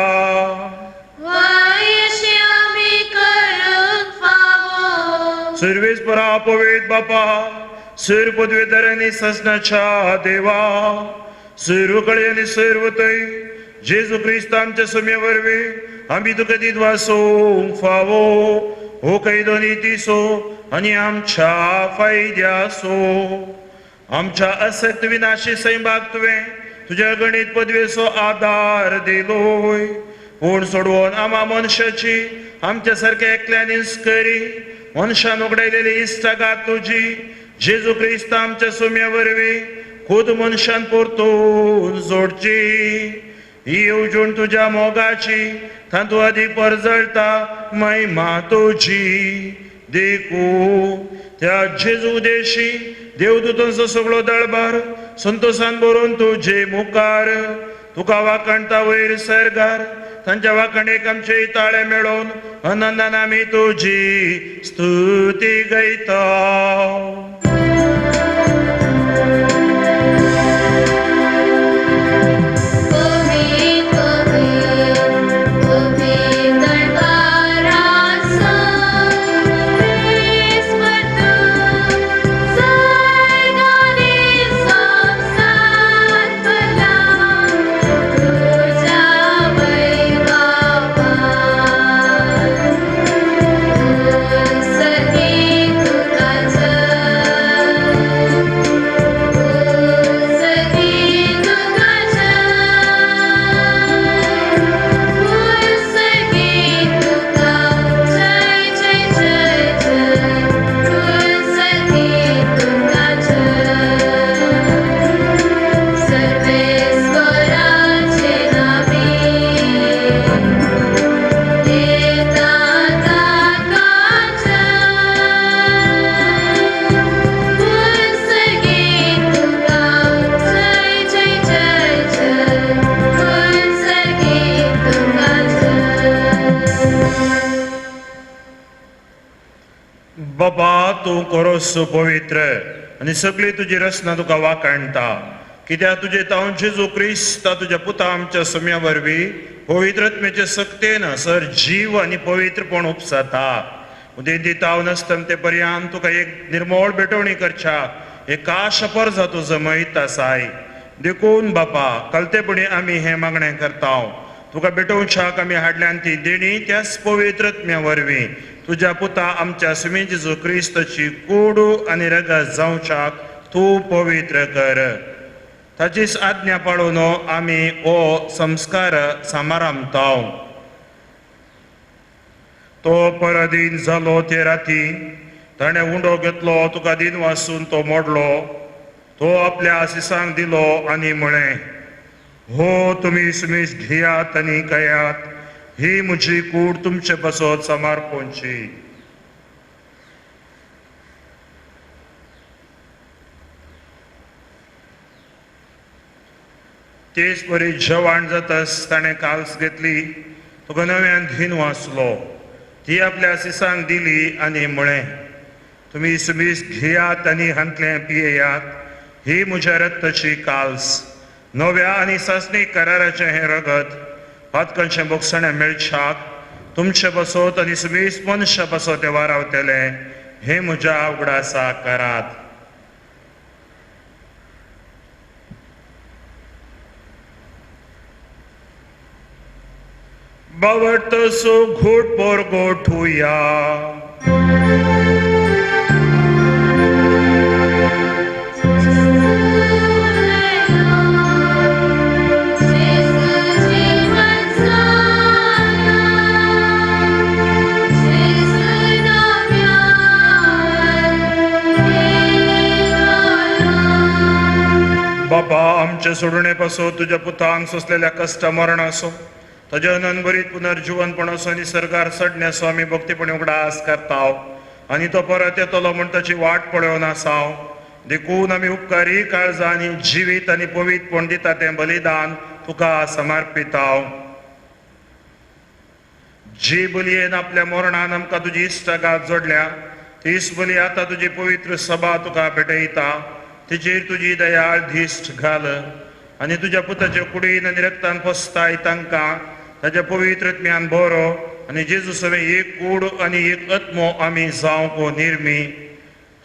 वयशी आमी करूंक फावो.
सर्वेस्परा पवित्र बापा सर्व पदवेदार आनी ससनाच्या देवा सर्व कळे आनी सर्व थंय जेजू क्रिस्त आमच्या सुम्या वरवीं आमी तुका दीत वासूंक फावो हो कैदो नितीसो आनी आमच्या फायद्यासो. आमच्या असक्त विनाशी सैमाक तुवें तुज्या गणीत पदवेचो आदार दिलोय. पूण सोडवून आमा मनशाची आमच्या सारक्या एकल्यानीच करी मनशान उगडायलेली इश्टागात तुजी जेजू क्रिस्त आमच्या सुम्या वरवीं खुद मनशान परतून जोडची. ही येवजण तुज्या मोगाची तातूंत अदीक परजळटा महिमा तुजी. देखू त्या जेजू देशी देवदूतांचो सगळो दळबार संतोषान भरून तुजे मुखार तुका वाखाणता वयर सर्गार. तांच्या वाखाणेक आमचे ताळे मेळोवन आनंदान आमी तुजी स्तुती गायता. बाबा तूं करोस पवित्र आनी सगळी तुजी रचना तुका वाखाणटा. कित्याक तुजे तावन जेजू क्रिस्त तुज्या पुता आमच्या सुम्या वरवीं पवित्र आत्म्याचे सक्तेन सर जीव आनी पवित्रपण उपसाता. उदेंती तावन आसतम ते पर्यंत तुका एक निर्मोळ भेटवणी करच्या एक आशपर जातो जमयत आसाय. देखून बापा कलतेपणी आमी हें मागणें करता. तुका भेटोवच्याक आमी हाडल्यान ती देणी त्याच पवित्र आत्म्या वरवीं तुज्या पुता आमच्या सुमी जेजू क्रिस्ताची कोडू आनी रगत जावच्याक तूं पवित्र कर. ताचीच आज्ञा पाळून आमी हो संस्कार समारंभता. तो पराधीन जालो ते राती ताणें उंडो घेतलो तुका दिन वासून तो मोडलो. तो आपल्या आसिसांक दिलो आनी म्हळें, हो तुमी सुमीस घेयात आनी खायात, ही म्हजी कूड तुमचे पासत समर्पणची. तेच परी जेवण जाताच ताणें काल्स घेतली, तुका नव्यान धीन वाचलो, ती आपल्या आसिसांक दिली आनी म्हळें, तुमी सुमीस घेयात आनी हांतलें पियेयात, ही म्हज्या रक्ताची काल्स, नव्या आनी सासणी कराराचें हें रगत पातकांचें बोगसणें मेळच्याक तुमचे पासत आनी सुमीस मनशा पासत तें वारावतलें, हें म्हज्या उगडासा करात. बावडतो घोट पोरगोठुया. बापा आमच्या सोडणे पासून तुज्या पुतान सोंसलेल्या कश्ट मरण असो, ताज्या अनंतभरीत पुनर्जीवनपण असो आनी सर्गार चडण्याचो आमी भक्तीपणी उगडास करताव आनी तो परत येतलो म्हूण ताची वाट पळोवन आसाव. देखून आमी उपकारी काळजां आनी जिवीत आनी पवित्रपण दिता तें बलिदान तुका समर्पिताव. जी बलयेन आपल्या मरणान आमकां तुजी इश्टागात जोडल्या तीच बली आतां तुजी पवित्र सभा तुका भेटयता. तिचेर तुजी दयाळ दिश्ट घाल आनी तुज्या पुताच्या कुडीन आनी रक्तान पसताय तांकां ताच्या पवित्र ज्ञान बरो आनी जेजू सवें एक कूड आनी एक आत्मो आमी जावंक निर्मी.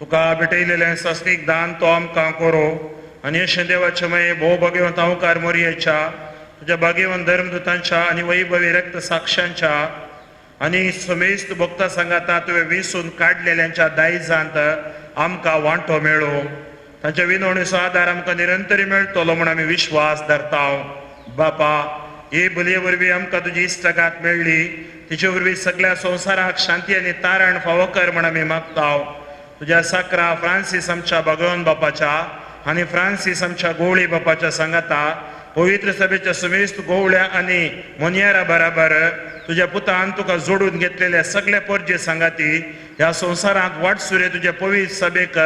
तुका भेटयलेलें सासणीक दान तो आमकां करो आनी अशें देवाचें मागीर भोव भाग्यवंत अंवकार मोरयेच्या तुज्या भाग्यवंत धर्मदूतांच्या आनी वैभवी रक्त साक्षांच्या आनी समेस्त भक्ता सांगाता तुवें विसून काडलेल्यांच्या दायजांत आमकां वांटो मेळो. तांच्या विनवणीचो आदार आमकां निरंतर मेळटलो म्हूण आमी विश्वास धरता. बापा, हे बलये वरवीं आमकां तुजी इश्टागात मेळ्ळी, तिचे वरवीं सगळ्या संवसाराक शांती आनी तारण फावो कर म्हूण आमी मागता. तुज्या साकरा फ्रांसीस आमच्या भगवान बापाच्या आनी फ्रांसीस आमच्या गोवळी बापाच्या सांगाता पवित्र सभेच्या समेस्त गोवळ्या आनी मोनयारा बराबर तुज्या पुतान तुका जोडून घेतलेल्या सगळ्या परजे सांगाती ह्या संवसारांत वाटसुरे तुज्या पवित्र सभेक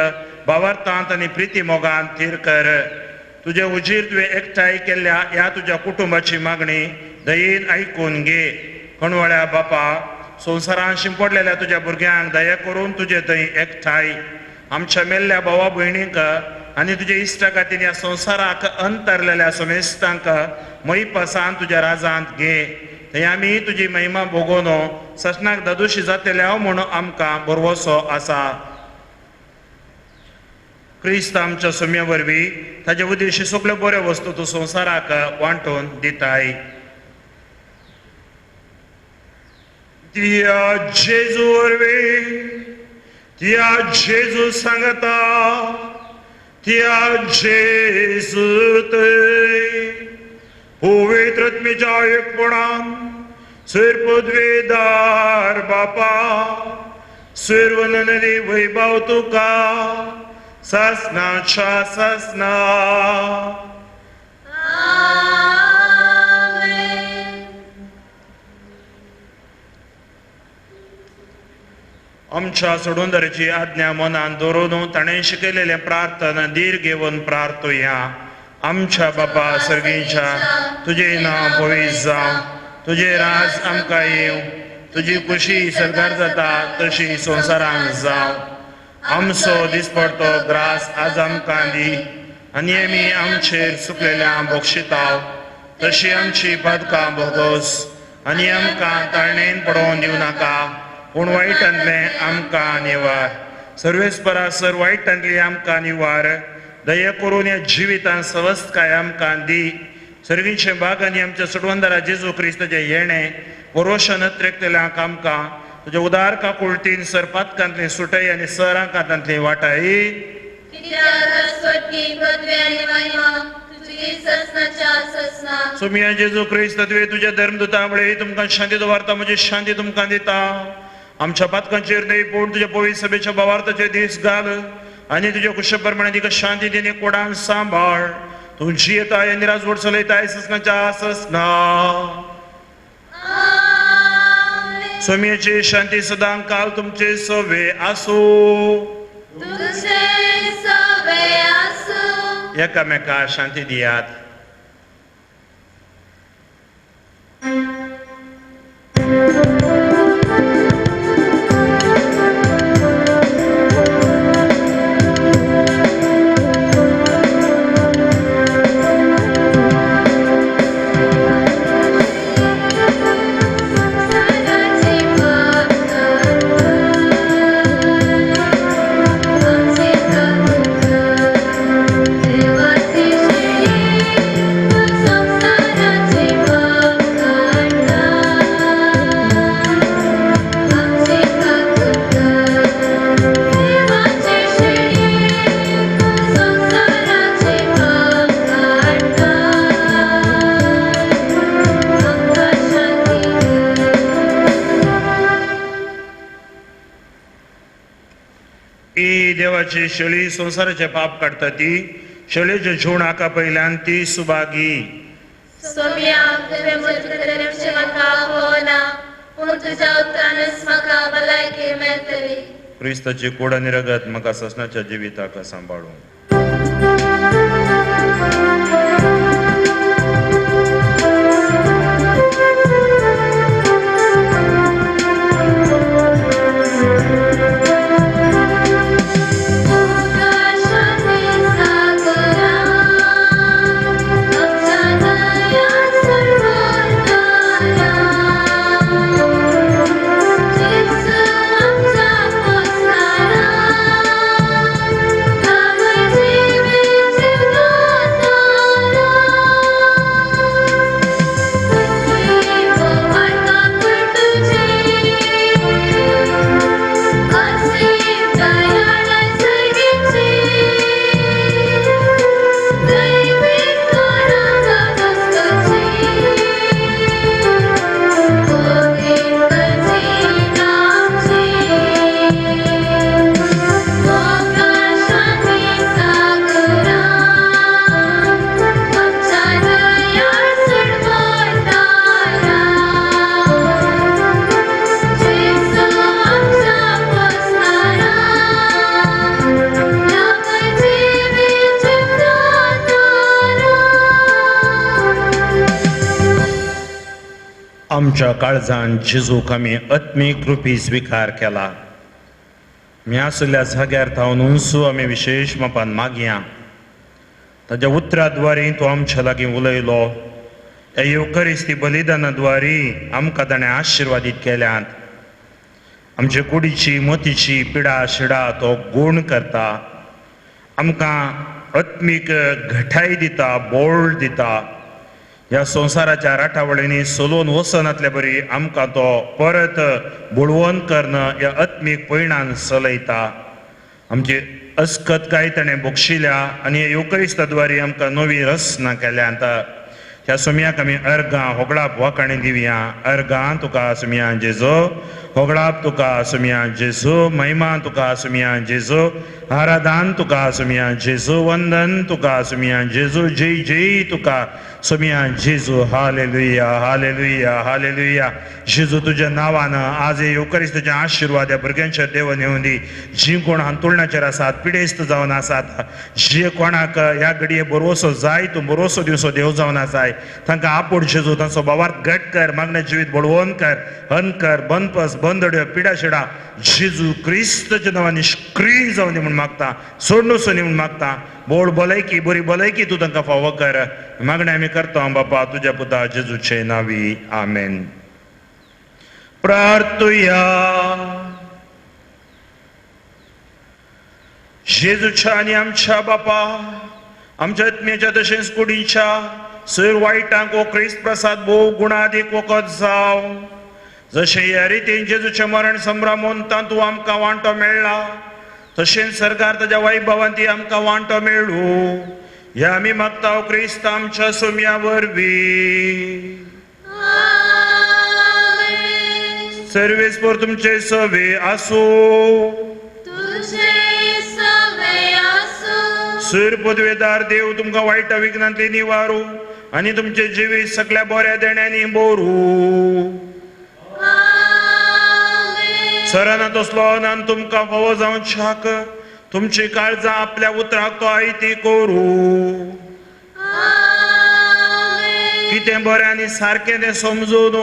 भावार्थांत आनी प्रिती मोगान थीर कर. तुजे उजीर तुवें एकठांय केल्ल्या ह्या तुज्या कुटुंबाची मागणी दयेन आयकून घे. खणवळ्या बापा, संवसारांत शिंपडलेल्या तुज्या भुरग्यांक दया करून तुजे थंय एकठांय आमच्या मेल्ल्या भावा भयणींक आनी तुज्या इश्टा खातीर ह्या संवसाराक अंतरलेल्या समेस्तांक मैपासान तुज्या राजांत घे. थंय आमी तुजी महिमा भोगोवन ससनाक दादोशी जातले म्हूण आमकां भरवसो आसा. क्रिस्त आमच्या सुम्या वरवीं ताजे उद्देशी सगळ्यो बऱ्यो वस्तू तूं संवसाराक वांटून दिताय. त्या जेजू वरवीं, त्या जेजू सांगता, त्या जेजू थंय पवित्र आत्म्याच्या एकपणान सर पदवेदार बापा सर्वनदी वैभव तुका सासनाच्या सासना. आमच्या सोडूनदाराची आज्ञा मनान दवरून ताणें शिकयलेलें प्रार्थना धीर घेवन प्रार्थुया. आमच्या बापा सर्गीच्या, तुजें नांव पवित्र जावं, तुजें राज आमकां येवं, तुजी खुशी सरकार जाता तशी संवसारांत जावं. आमचो दिसपडतो ग्रास आज आमकां दी आनी आमी आमचेर चुकलेल्या बक्षिताव तशी आमची पदकां भोगोस आनी आमकां ताळणेन पडोवन दिवं नाका पूण वायटांतलें आमकां निवार. सर्वेस्परा सर वायटांतली आमकां निवार. दया करून ह्या जिवितांत सवस्तकाय आमकां दी. सर्गीचे भाग आनी आमच्या सोडवंदारा जेजू क्रिस्ताचें येणें वरोशन त्रेकतल्यांक आमकां तुज्या उदार काकुळटीन सर पातकांतली सुटय आनी सरांकांतली वाटाय. सोमिया जेजू क्रिस्त तुवें तुज्या धर्मदूता मुळे तुमकां शांती दवरता, म्हजी शांती तुमकां दिता. आमच्या पातकांचेर न्हय पूण तुज्या पवित्र सभेच्या भावार्थाचे दीस घाल आनी तुज्या कुशे प्रमाणे तिका शांती दिनी कोडान सांबाळ. तूं जियेताय आनी राजवट चलयताय ससनाच्या ससना. सोमियाची शांती सदां काल तुमचे सवे आसूं. एकामेका शांती दियात.
देवाची
देवाची शेळी संवसाराचे पाप काडटा ती शेळीचे जेवण हाका पयल्यान ती सुभागी.
सोम्या, तुवें म्हजें म्हाका पळोवना, पूण तुज्या उतरानच म्हाका भलायकी मेळटली.
क्रिस्ताची कूड आनी रगत म्हाका ससनाच्या जिविताक सांबाळूं. आमच्या काळजान जेजूक आमी आत्मीक रुपी स्विकार केला. मी आशिल्ल्या जाग्यार थावन उंसू आमी विशेश मापान मागया. ताज्या उतराद्वारी तो आमच्या लागीं उलयलो. ह्या येवकरिस्ती बलिदाना द्वारी आमकां ताणें आशिर्वादीत केल्यात. आमचे कुडीची मतीची पिडा शिडा तो गूण करता. आमकां आत्मीक घटाय दिता, बोळ दिता. ह्या संवसाराच्या राटावळींनी सोलोवन वचनातले बरी आमकां तो परत बुडवण करून ह्या आत्मीक पयणान चलयता. आमची अस्कतकाय ताणें बक्षिल्या आनी येवकरिस्ताद्वारी आमकां नवी रचना केल्यात. ह्या सोम्याक आमी अर्गां होगळाप वाकाणी दिवया. अर्गां तुका सोम्या जेजो, होगळाप तुका सोम्या जेजो, महिमा तुका सोम्या जेजो, आराधान तुका सोम्या जेजो, वंदन तुका सोम्या जेजो, जय जय तुका सोम्या जेजू. Hallelujah hallelujah hallelujah. जेजू तुज्या नांवान आज येवकरिस्त तुज्या आशिर्वाद ह्या भुरग्यांचेर देवन येवन दी. जी कोण हांतुळणाचेर आसात, पिडेस्त जावन आसात, जे कोणाक ह्या घडये बरोसो जाय तूं बरोसो दिवसो देव जावन आसाय, तांकां आपोड जेजू, तांचो बावार्थ घट कर, मागणें जिवीत बळवंत कर, हन कर, बंदपस बंदड्यो पिडा शिडा जेजू क्रिस्तच्या नांवान निश्क्रीय जावन दी म्हूण मागता, सोडणूसो न्ही म्हूण मागता. बोळ भलायकी, बरी भलायकी तूं तांकां फावो कर. मागणें आमी करता बापा तुज्या पुता जेजूचे नांवी, आमेन. प्रार्थुया. जेजूच्या आनी आमच्या बापा, आमच्या आत्म्याच्या तशेंच कुडीच्या सर वायटांक हो क्रिस्त प्रसाद भोव गुणादीक वखद जावं. जशें ह्या रितीन जेजूचें मरण संभ्रमून तातूंत आमकां वांटो मेळ्ळा, तशेंच सरकार ताज्या वैभवान ती आमकां वांटो मेळूं. ह्या आमी मागता क्रिस्त आमच्या सोम्या वरवीं. सर्वेस्पर तुमचे सवे आसूं. सर पदवेदार देव तुमकां वायट विघ्नांतली निवारू आनी तुमचे जिवीत सगळ्या बऱ्या देण्यांनी बोरू. सराना तसलो अनंत तुमकां फावो जावन शाक तुमची काळजां आपल्या उतराक तो आयती करूं. कितें बरें आनी सारकें तें समजून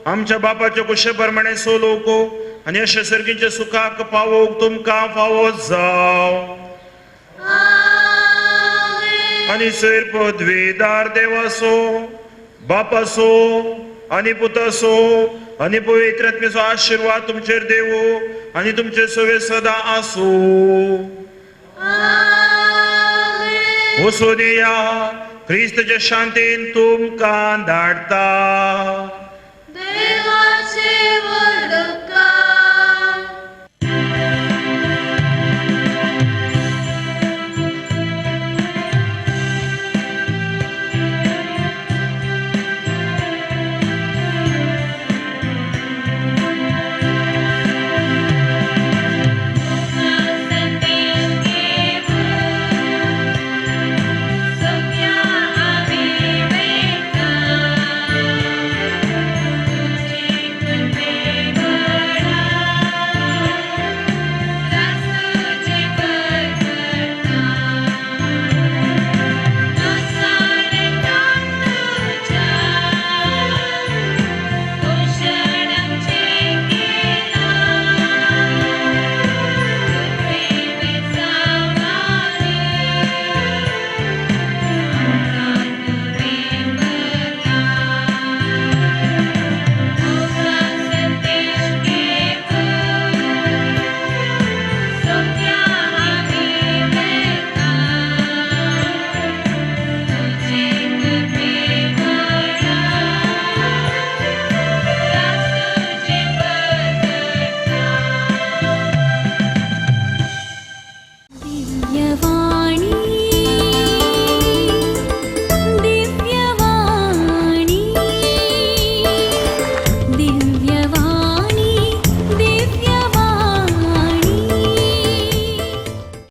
आमच्या बापाचे कुशे प्रमाणे सोलोवंक आनी अशे सर्गीच्या सुखाक पावोवंक तुमकां फावो जावं. आनी सैर पदवीदार देवासो बापासो आनी पुतासो आनी पवित्र आत्म्याचो आशिर्वाद तुमचेर देवो आनी तुमचे सवे सदां आसूं. वचून या क्रिस्तच्या शांतीन तुमकां धाडटा.